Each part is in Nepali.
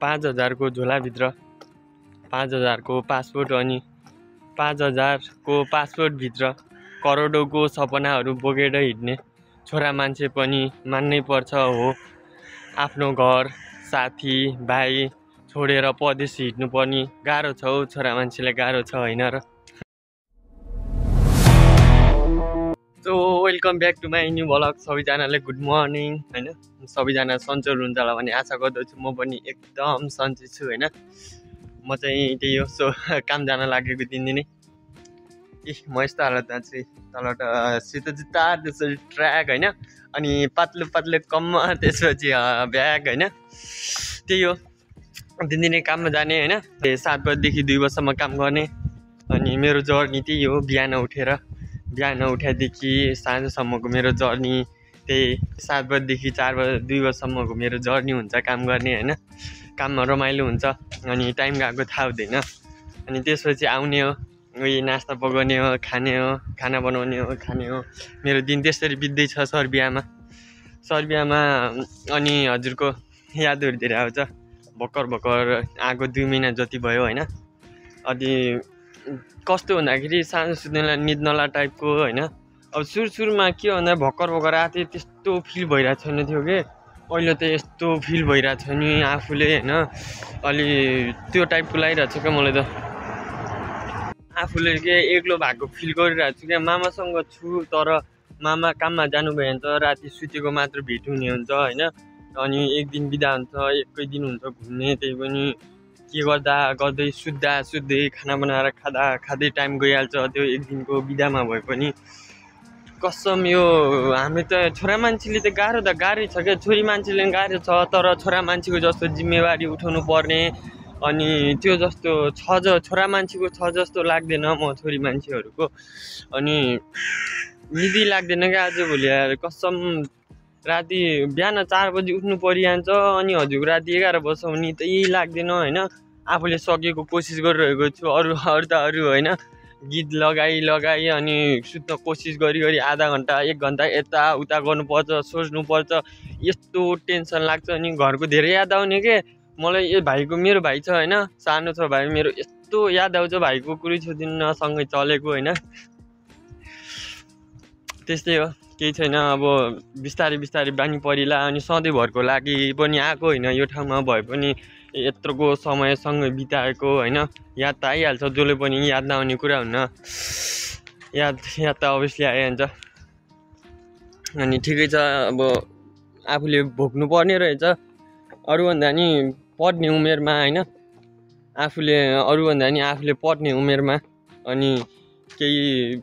5,000 को झोलाभित्र 5,000 को पासपोर्ट अनि 5,000 को पासपोर्टभित्र करोडौँको सपनाहरू बोकेर हिँड्ने छोरा मान्छे पनि मान्नै पर्छ हो। आफ्नो घर साथी भाइ छोडेर परदेश हिँड्नु पनि गाह्रो छ हौ, छोरा मान्छेलाई गाह्रो छ होइन र। So welcome back to my new vlog. सबैजनालाई गुड मर्निङ होइन। सबैजना सन्चै हुनुहुन्छ होला भन्ने आशा गर्दछु। म पनि एकदम सन्चै छु होइन। म चाहिँ त्यही हो, सो काम जान लागेको दिनदिनै म यस्तो हालतमा चाहिँ तलबाट सेतो जुत्ता त्यसपछि ट्र्याक होइन, अनि पातलो पातलो कम्मर त्यसपछि ब्याग होइन। त्यही हो, दिनदिनै काममा जाने होइन। 7 बजीदेखि 2 बजीसम्म काम गर्ने। अनि मेरो जर्नी त्यही हो, बिहान उठ्यादेखि साँझसम्मको मेरो जर्नी त्यही 7 बजीदेखि 2 बजीसम्मको मेरो जर्नी हुन्छ काम गर्ने होइन। काममा रमाइलो हुन्छ अनि टाइम गएको थाहा हुँदैन। अनि त्यसपछि आउने हो, उयो नास्ता पकाउने हो, खाने हो, खाना बनाउने हो, खाने हो। मेरो दिन त्यसरी बित्दैछ सर्बियामा। अनि हजुरको यादहरू धेरै आउँछ। भर्खर आएको 2 महिना जति भयो होइन। अनि कस्तो भन्दाखेरि साँझ सुत्नेलाई निद नला टाइपको होइन। अब सुरुमा के भन्दा भर्खर आएको थियो त्यस्तो फिल भइरहेको छैन थियो कि, अहिले त यस्तो फिल भइरहेको छ नि आफूले होइन। अलि त्यो टाइपको लागिरहेको छ क्या मलाई त। आफूले के एक्लो भएको फिल गरिरहेको छु क्या। मामासँग छु तर मामा काममा जानुभयो भने त राति सुतेको मात्र भेट हुने हुन्छ होइन। अनि एक दिन बिदा हुन्छ, एकै दिन हुन्छ घुम्ने, त्यही पनि के गर्दै सुत्दै खाना बनाएर खाँदै टाइम गइहाल्छ त्यो एक दिनको बिदामा भए पनि। कसम यो हामी त छोरा मान्छेले त गाह्रै छ क्या। छोरी मान्छेले पनि गाह्रो छ, तर छोरा मान्छेको जस्तो जिम्मेवारी उठाउनु पर्ने अनि त्यो जस्तो छोरा मान्छेको छ जस्तो लाग्दैन म छोरी मान्छेहरूको। अनि निदी लाग्दैन क्या आजभोलि यार कसम। राति बिहान 4 बजी उठ्नु परिहाल्छ अनि हजुरको राति 11 बजीसम्म निदै लाग्दैन होइन। आफूले सकेको कोसिस गरिरहेको छु। अरू होइन, गीत लगाई अनि सुत्न कोसिस गरी आधा घन्टा 1 घन्टा यताउता गर्नुपर्छ, सोच्नुपर्छ। यस्तो टेन्सन लाग्छ अनि घरको धेरै याद आउने के मलाई। मेरो भाइ छ होइन, सानो छ भाइ मेरो। यस्तो याद आउँछ भाइको, कुरै छोडिदिन सँगै चलेको होइन। त्यस्तै हो, केही छैन। अब बिस्तारै बानी परिला। अनि सधैँभरको लागि पनि आएको होइन यो ठाउँमा भए पनि यत्रोको समयसँगै बिताएको होइन। याद त आइहाल्छ, जसले पनि याद नआउने कुरा हुन्न। याद त अभियसली आइहाल्छ। अनि ठिकै छ, अब आफूले भोग्नु पर्ने रहेछ। अरूभन्दा नि पढ्ने उमेरमा होइन, आफूले पढ्ने उमेरमा अनि केही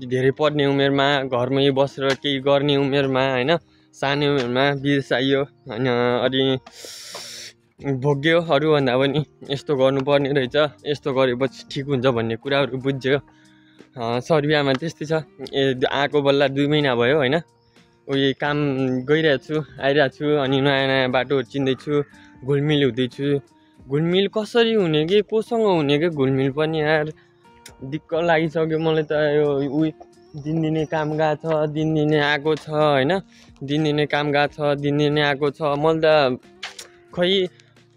धेरै पढ्ने उमेरमा, घरमै बसेर केही गर्ने उमेरमा होइन, सानो उमेरमा विदेश आइयो होइन। अनि भोग्यो। अरूभन्दा पनि यस्तो गर्नुपर्ने रहेछ, यस्तो गरेपछि ठिक हुन्छ भन्ने कुराहरू बुझ्यो। सर्बियामा त्यस्तै छ। आएको बल्ल 2 महिना भयो होइन। उयो काम गइरहेको छु, आइरहेको छु अनि नयाँ बाटोहरू चिन्दैछु, घुलमिल हुँदैछु। घुलमिल कसरी हुने कि कोसँग हुने कि घुलमिल पनि यार दिक्क लागिसक्यो मलाई त। यो दिनदिनै काम गएको छ, दिनदिनै आएको छ होइन। दिनदिनै काम गएको छ, दिनदिनै आएको छ। मैले त खै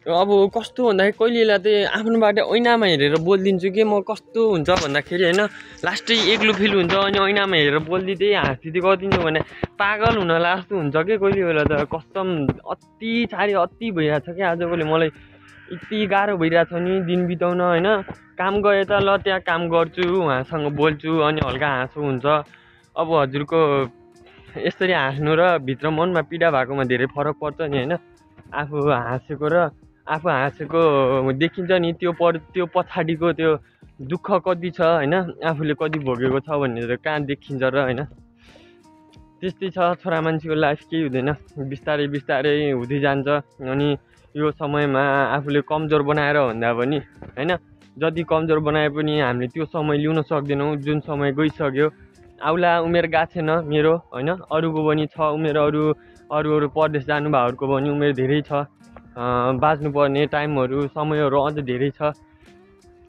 अब कस्तो भन्दाखेरि कहिलेलाई त आफ्नोबाट ऐनामा हेरेर बोलिदिन्छु कि म। कस्तो हुन्छ भन्दाखेरि होइन, लास्टै एक्लो फिल हुन्छ अनि ऐनामा हेरेर बोलिदिँदै हाँसिदिँदै गरिदिन्छु भने पागल हुन जस्तो हुन्छ कि कहिले बेला त। कसम अति भइरहेको छ क्या आजकल मलाई। यति गाह्रो भइरहेको छ नि दिन बिताउन होइन। काम गए त ल त्यहाँ काम गर्छु, उहाँसँग बोल्छु अनि हल्का हाँसो हुन्छ। अब हजुरको यसरी हाँस्नु र भित्र मनमा पीडा भएकोमा धेरै फरक पर्छ नि होइन। आफू हाँसेको देखिन्छ नि, त्यो पछाडिको त्यो दुःख कति छ होइन, आफूले कति भोगेको छ भन्ने कहाँ देखिन्छ र होइन। त्यस्तै छ छोरा मान्छेको लाइफ, केही हुँदैन, बिस्तारै हुँदै जान्छ। अनि यो समयमा आफूले कमजोर बनाएर भन्दा पनि होइन, जति कमजोर बनाए पनि हामीले त्यो समय लिउन सक्दैनौँ जुन समय गइसक्यो। आउला उमेर गएको छैन मेरो होइन, अरूको पनि छ उमेर। अरू परदेश जानुभएहरूको पनि उमेर धेरै छ। बाँच्नुपर्ने टाइमहरू समयहरू अझ धेरै छ।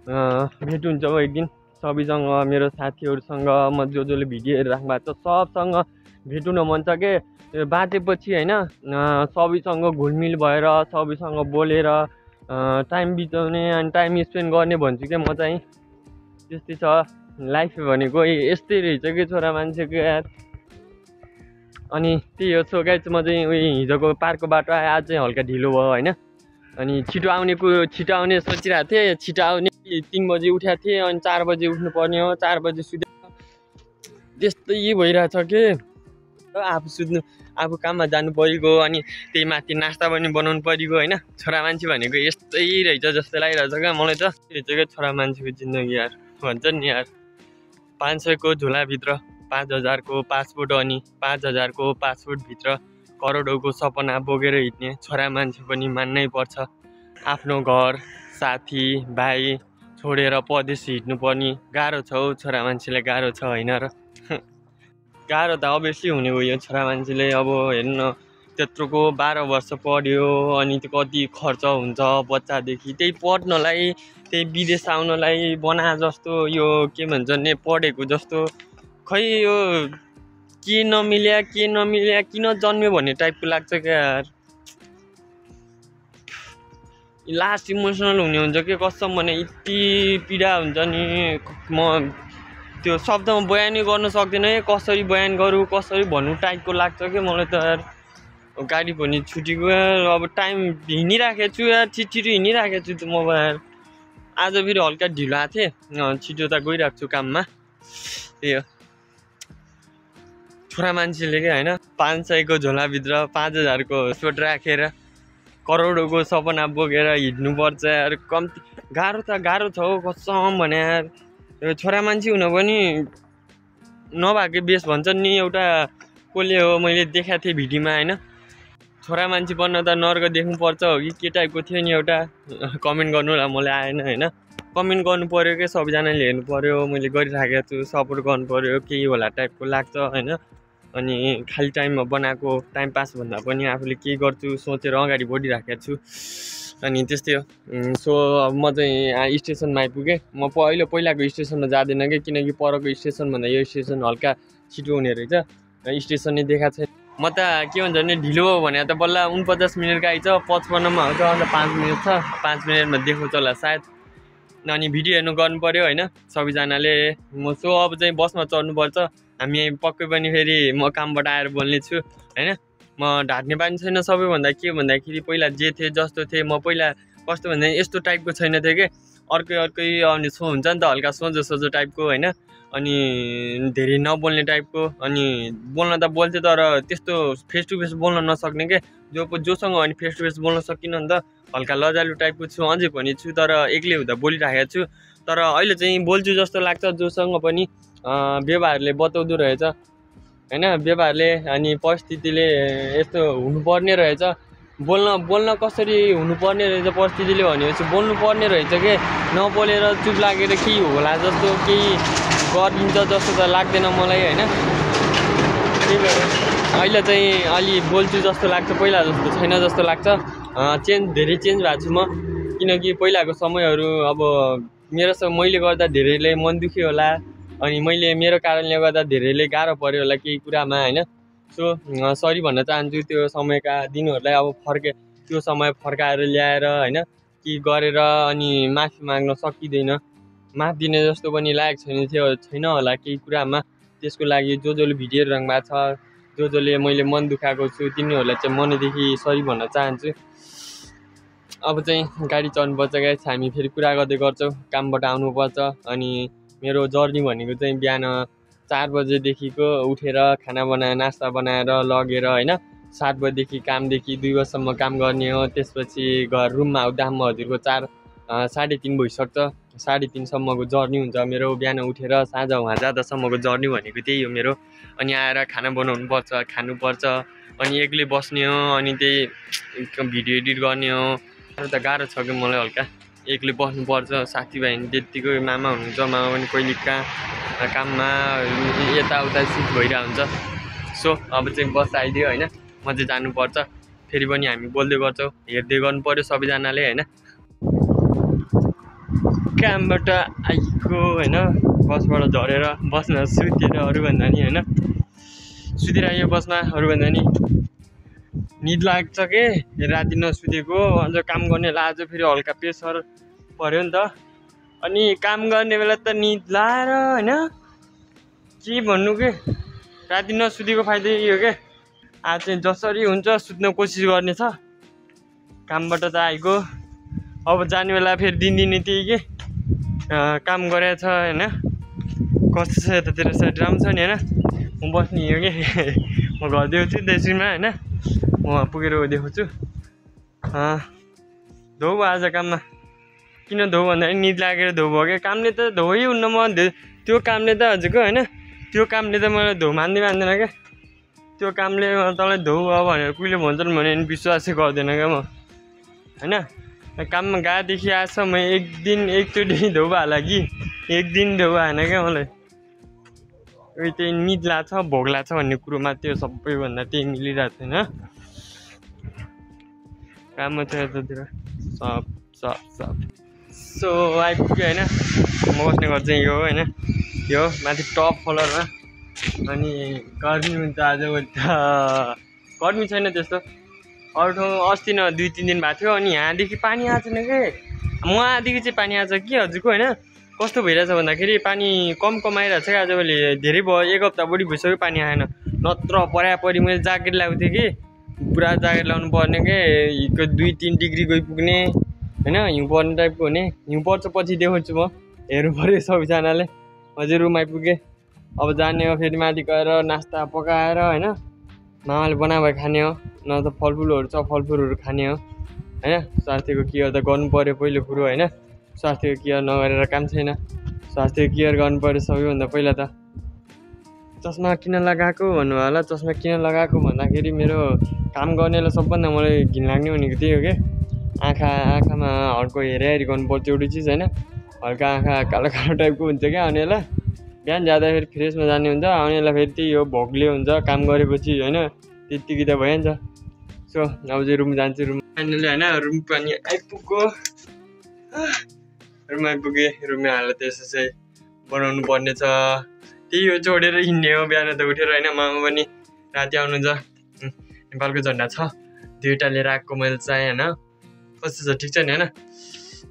भेट हुन्छ एक दिन सबैसँग, मेरो साथीहरूसँग, म जसले भिडियो हेरिराख्नु भएको छ सबसँग भेट हुन मन छ के। बाँचेपछि होइन सबैसँग घुलमिल भएर सबैसँग बोलेर टाइम बिताउने अनि टाइम स्पेन्ड गर्ने भन्छु क्या म चाहिँ। त्यस्तै छ लाइफ भनेको यस्तै रहेछ कि छोरा मान्छेको यार। अनि त्यही हो सो गाइस, म चाहिँ हिजोको पार्कको बाटो आएँ, आज चाहिँ हल्का ढिलो भयो होइन। अनि छिटो आउने सोचिरहेको थिएँ, छिटो आउने 3 बजी उठेको थिएँ अनि 4 बजी उठ्नु पर्ने हो, 4 बजी सुत्यो। त्यस्तै भइरहेछ कि आफू काममा जानु परिगयो अनि त्यही माथि नास्ता पनि बनाउनु परिगयो होइन। छोरा मान्छे भनेको यस्तै रहेछ जस्तो लागिरहेछ क्या मलाई त। रहेछ क्या छोरा मान्छेको जिन्दगी यार, भन्छ नि यार। 500 को झोलाभित्र 5000 को पासपोर्ट अनि 5000 को पासपोर्टभित्र करोडौँको सपना बोकेर हिँड्ने छोरा मान्छे पनि मान्नै पर्छ। आफ्नो घर साथी भाइ छोडेर परदेश हिँड्नुपर्ने गाह्रो छ हौ छोरा मान्छेलाई, गाह्रो छ होइन र। गाह्रो त अभियसली हुने हो यो छोरा मान्छेले। अब हेर्नु न, त्यत्रोको 12 वर्ष पढ्यो अनि त्यो कति खर्च हुन्छ बच्चादेखि, त्यही पढ्नलाई त्यही विदेश आउनलाई बना जस्तो यो के भन्छ नि पढेको जस्तो खै यो के नमिल्या किन जन्म्यो भन्ने टाइपको लाग्छ क्या यार। लास्ट इमोसनल हुने हुन्छ कि कसम भने यति पीडा हुन्छ नि, म त्यो शब्दमा बयानै गर्न सक्दिनँ। कसरी बयान गरौँ कसरी भन्नु टाइपको लाग्छ कि मलाई त यार। गाडी पनि छुटेको यार, अब टाइम हिँडिराखेको छु यार, छिटो हिँडिराखेको छु म यार। आज फेरि हल्का ढिलो आएको थिएँ, छिटो त गइरहेको छु काममा। त्यही हो छोरा मान्छेले क्या होइन। 500 को झोलाभित्र 5000 को सोट राखेर करोडौँको सपना बोकेर हिँड्नुपर्छ यार। कम्ती गाह्रो छ हौ कसम भने यार। यो छोरा मान्छे हुन पनि नभएकै बेस भन्छ नि एउटा कसले हो, मैले देखाएको थिएँ भिडियोमा होइन। छोरा मान्छे बन्न त नर्क देख्नुपर्छ हो कि के टाइपको थियो नि एउटा कमेन्ट गर्नु होला, मलाई आएन होइन। कमेन्ट गर्नु पऱ्यो कि सबैजनाले हेर्नु पऱ्यो, मैले गरिराखेको छु, सपोर्ट गर्नु पऱ्यो, केही होला टाइपको लाग्छ होइन। अनि खाली टाइममा बनाएको टाइम पास भन्दा पनि आफूले के गर्छु सोचेर अगाडि बढिराखेको छु। अनि त्यस्तै हो। सो अब म चाहिँ स्टेसनमा आइपुगेँ। म पहिलाको स्टेसनमा जाँदैन कि, किनकि परको स्टेसनभन्दा यो स्टेसन हल्का छिटो हुने रहेछ, स्टेसन नै देखाएको छैन। म त के भन्छ भने ढिलो हो भने त बल्ल 49 मिनटको आइछ, 55मा आउँछ, अन्त 5 मिनट छ, 5 मिनटमा देखाउँछ होला सायद। अनि भिडियो हेर्नु गर्नु पऱ्यो होइन सबैजनाले। म सो अब चाहिँ बसमा चढ्नुपर्छ हामी पक्कै पनि। फेरि म कामबाट आएर बोल्ने छु होइन। म ढाट्ने बानी छैन। सबैभन्दा के भन्दाखेरि पहिला जे थिएँ जस्तो थिएँ म पहिला, कस्तो भन्दा यस्तो टाइपको छैन थिएँ कि, अर्कै अनि सो हुन्छ नि त हल्का सोझो टाइपको होइन। अनि धेरै नबोल्ने टाइपको, अनि बोल्न त बोल्थेँ तर त्यस्तो फेस टु फेस बोल्न नसक्ने के। जोसँग अनि फेस टु फेस बोल्न सकिनँ नि त, हल्का लजालु टाइपको छु, अझै पनि छु, तर एक्लै हुँदा बोलिराखेको छु। तर अहिले चाहिँ बोल्छु जस्तो लाग्छ, जोसँग पनि व्यवहारले बताउँदो रहेछ होइन। व्यवहारले अनि परिस्थितिले यस्तो हुनुपर्ने रहेछ, बोल्न कसरी हुनुपर्ने रहेछ परिस्थितिले भनेपछि बोल्नु पर्ने रहेछ कि। नबोलेर चुप लागेर केही होला जस्तो केही गरिदिन्छ जस्तो त लाग्दैन मलाई होइन। त्यही भएर अहिले चाहिँ अलि बोल्छु जस्तो लाग्छ, पहिला जस्तो छैन जस्तो लाग्छ। धेरै चेन्ज भएको छु म, किनकि पहिलाको समयहरू अब मैले गर्दा धेरैले मन दुख्यो होला, अनि मेरो कारणले गर्दा धेरैले गाह्रो पऱ्यो होला केही कुरामा होइन। सो सरी भन्न चाहन्छु त्यो समयका दिनहरूलाई। अब त्यो समय फर्काएर ल्याएर होइन कि गरेर अनि माफी माग्न सकिँदैन, माफ दिने जस्तो पनि लायक छैन होला केही कुरामा। त्यसको लागि जसले भिडियो हेरिरहनु भएको छ, जसले मैले मन दुखाएको छु, तिनीहरूलाई चाहिँ मनैदेखि सरी भन्न चाहन्छु। अब चाहिँ गाडी चढ्नुपर्छ गाइस, हामी फेरि कुरा गर्दै गर्छौँ। कामबाट आउनुपर्छ अनि मेरो जर्नी भनेको चाहिँ बिहान 4 बजेदेखिको उठेर खाना बनाएर नास्ता बनाएर लगेर होइन, 7 बजेदेखि कामदेखि 2 बजीसम्म काम गर्ने हो। त्यसपछि रुममा आउँदा हजुरको 3:30 भइसक्छ, 3:30 सम्मको जर्नी हुन्छ मेरो। बिहान उठेर साँझ वहाँ जाँदासम्मको जर्नी भनेको त्यही हो मेरो। अनि आएर खाना बनाउनु पर्छ, खानुपर्छ, अनि एक्लै बस्ने हो, अनि त्यही भिडियो एडिट गर्ने हो। गाह्रो छ कि मलाई हल्का एक्लै बस्नुपर्छ। साथीभाइ त्यत्तिकै मामा हुनुहुन्छ, मामा पनि कहिले काममा यताउता सिफ्ट भइरहेको हुन्छ। सो अब चाहिँ बस आइदियो होइन, म चाहिँ जानुपर्छ। फेरि पनि हामी बोल्दै गर्छौँ, हेर्दै गर्नु पऱ्यो सबैजनाले होइन। कामबाट आइको होइन, बसबाट झरेर बसमा सुतेर अरूभन्दा नि होइन, सुतिरहेको बसमा अरूभन्दा नि निद लाग्छ के राति नसुतेको अझ काम गर्नेलाई आज फेरि हल्का प्रेसर पर्यो नि त अनि काम गर्ने बेला त निद लाएर हैन के भन्नु के राति नसुतेको फाइदा यो के आज चाहिँ जसरी हुन्छ सुत्न कोसिस गर्ने छ कामबाट त आएको अब जाने बेला फेरि दिनदिनै त्यही के काम गरेछ हैन कस्तो छ यतातिर साइड राम्रो छ नि हैन म बस्ने हो कि म घर देख्छु देशमा हैन म पुगेर देखाउँछु धौ आज काममा किन धौ भन्दाखेरि निद लागेर धौ भयो क्या कामले त धोइ हुन्न म त्यो कामले त हजुरको हैन त्यो कामले त मलाई धौ मान्दैन क्या त्यो कामले तँलाई धौ अब भनेर कुहिले भन्छन् भने विश्वासै गर्दैन क्या म हैन काममा गएदेखि आजसम्म एकचोटि धौ होला कि एक दिन धौ भएन क्या मलाई उही त्यही निद लाग्छ भोक लाग्छ भन्ने कुरोमा त्यो सबैभन्दा त्यही मिलिरहेको छैन काम छ यतातिर सब सो आइपुग्यो होइन म बस्ने घर चाहिँ यो होइन यो माथि टप फ्लोरमा अनि गर्मी हुन्छ आजभोलि त गर्मी छैन त्यस्तो अरू ठाउँ अस्ति न 2-3 दिन भएको थियो अनि यहाँदेखि पानी आएको छैन के वहाँदेखि चाहिँ पानी आएको छ कि हजुरको होइन कस्तो भइरहेछ भन्दाखेरि पानी कम आइरहेको छ क्या आजभोलि धेरै भयो 1 हप्ता बढी भइसक्यो पानी आएन नत्र परि मैले ज्याकेट ल्याएको थिएँ कि पुरा ज्याकेट लाउनु पर्ने के 2-3 डिग्री गइपुग्ने होइन हिउँ पर्ने टाइपको हुने हिउँ पर्छ पछि देखाउँछु म हेर्नु पऱ्यो सबैजनाले अझै रुम आइपुगेँ अब जाने हो फेरि माथि गएर नास्ता पकाएर होइन मामाले बनाए खाने हो न त फलफुलहरू छ फलफुलहरू खाने हो होइन स्वास्थ्यको केयर त गर्नु पऱ्यो पहिलो कुरो होइन स्वास्थ्यको केयर नगरेर काम छैन स्वास्थ्यको केयर गर्नु पऱ्यो सबैभन्दा पहिला त चस्मा किन लगाएको भन्नु होला चस्मा किन लगाएको भन्दाखेरि मेरो काम गर्नेलाई सबभन्दा मलाई घिन लाग्ने भनेको त्यही हो क्या आँखामा हल्को हेरी गर्नुपर्छ एउटै चिज होइन हल्का आँखा कालो टाइपको हुन्छ क्या आउनेलाई बिहान जाँदाखेरि फ्रेसमा जाने हुन्छ आउनेलाई फेरि त्यही हो भोकले हुन्छ काम गरेपछि होइन त्यत्तिकै त भइहाल्छ सो अब चाहिँ रुम जान्छु रुम फाइनली होइन रुम पनि आइपुग्यो रुम आइपुगेँ रुममा हालत यसो चाहिँ बनाउनु पर्ने छ त्यही हो जोडेर हिँड्ने हो बिहान त उठेर होइन मामा पनि राति आउनुहुन्छ नेपालको झन्डा छ 2टा लिएर आएको मैले चाहिँ होइन कस्तो छ ठिक छ नि होइन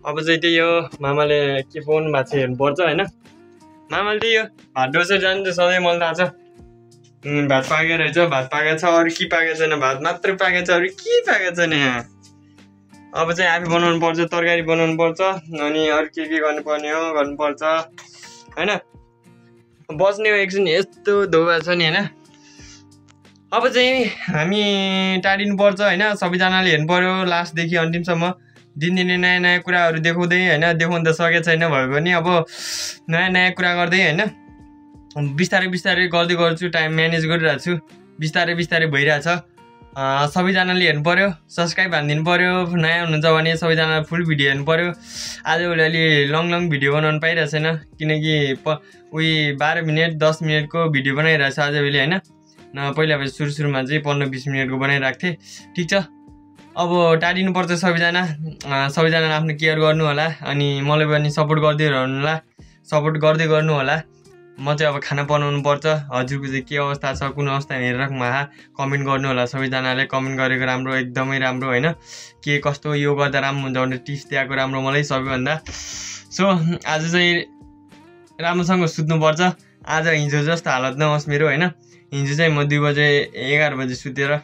अब चाहिँ त्यही हो मामाले के पाउनु भएको छ हेर्नुपर्छ होइन मामाले त्यही हो भात डोसा जान्छ सधैँ मलाई थाहा छ भात पाकेको रहेछ भात पाकेको छ अरू के पाकेको छैन भात मात्रै पाकेको छ अरू के पाकेको छैन यहाँ अब चाहिँ आफै बनाउनु पर्छ तरकारी बनाउनु पर्छ अनि अरू के गर्नुपर्ने हो गर्नुपर्छ होइन बस्ने हो एकछिन यस्तो धोवा छ नि होइन अब चाहिँ हामी टाढिनु पर्छ होइन सबैजनाले हेर्नु पर्यो लास्टदेखि अन्तिमसम्म दिनदिनै नयाँ कुराहरू देखाउँदै होइन देखाउनु त सकेको छैन भए पनि अब नयाँ कुरा गर्दै होइन बिस्तारै गर्दै गर्छु टाइम म्यानेज गरिरहेको छु बिस्तारै भइरहेछ सबैजनाले हेर्नु पर्यो सब्सक्राइब हानिदिनु पर्यो नयाँ हुनुहुन्छ भने सबैजनाले फुल भिडियो हेर्नु पर्यो आजभोलि अलि लङ भिडियो बनाउनु पाइरहेको छैन किनकि 12 मिनट 10 मिनटको भिडियो बनाइरहेको छ आजभोलि होइन पहिला सुरुमा चाहिँ 15-20 मिनटको बनाइरहेको थिएँ ठिक छ अब टाढिनुपर्छ सबैजना आफ्नो केयर गर्नु होला अनि मलाई पनि सपोर्ट गर्दै गर्नु होला म चाहिँ अब खाना बनाउनु पर्छ हजुरको चाहिँ के अवस्था छ कुन अवस्था हेरेर कमेन्ट गर्नु होला सबैजनाले कमेन्ट गरेको राम्रो एकदमै राम्रो होइन के कस्तो यो गर्दा राम्रो हुन्छ भनेर टिप्स दिएको राम्रो मलाई सबैभन्दा सो आज चाहिँ राम्रोसँग सुत्नुपर्छ आज हिजो जस्तो हालत नहोस् मेरो होइन हिजो चाहिँ म 2 बजे 11 बजे सुतेर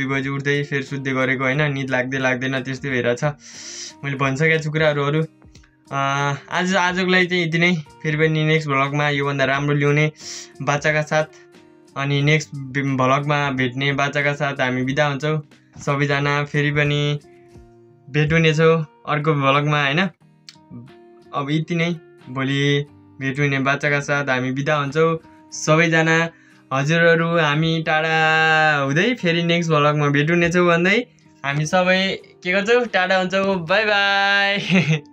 2 बजे उठ्दै फेरि सुत्दै गरेको होइन निद लाग्दैन त्यस्तै भइरहेछ मैले भनिसकेको छु कुराहरू आजको लागि चाहिँ यति नै फेरि पनि नेक्स्ट भ्लगमा योभन्दा राम्रो ल्याउने बाचाका साथ अनि नेक्स्ट भ्लगमा भेट्ने बाचाका साथ हामी बिदा हुन्छौँ सबैजना फेरि पनि भेट हुनेछौँ अर्को भ्लगमा होइन अब यति नै भोलि भेट हुने बाचाका साथ हामी बिदा हुन्छौँ सबैजना हजुरहरू हामी टाढा हुँदै फेरि नेक्स्ट भ्लगमा भेट हुनेछौँ भन्दै हामी सबै के गर्छौँ टाढा हुन्छौँ बाई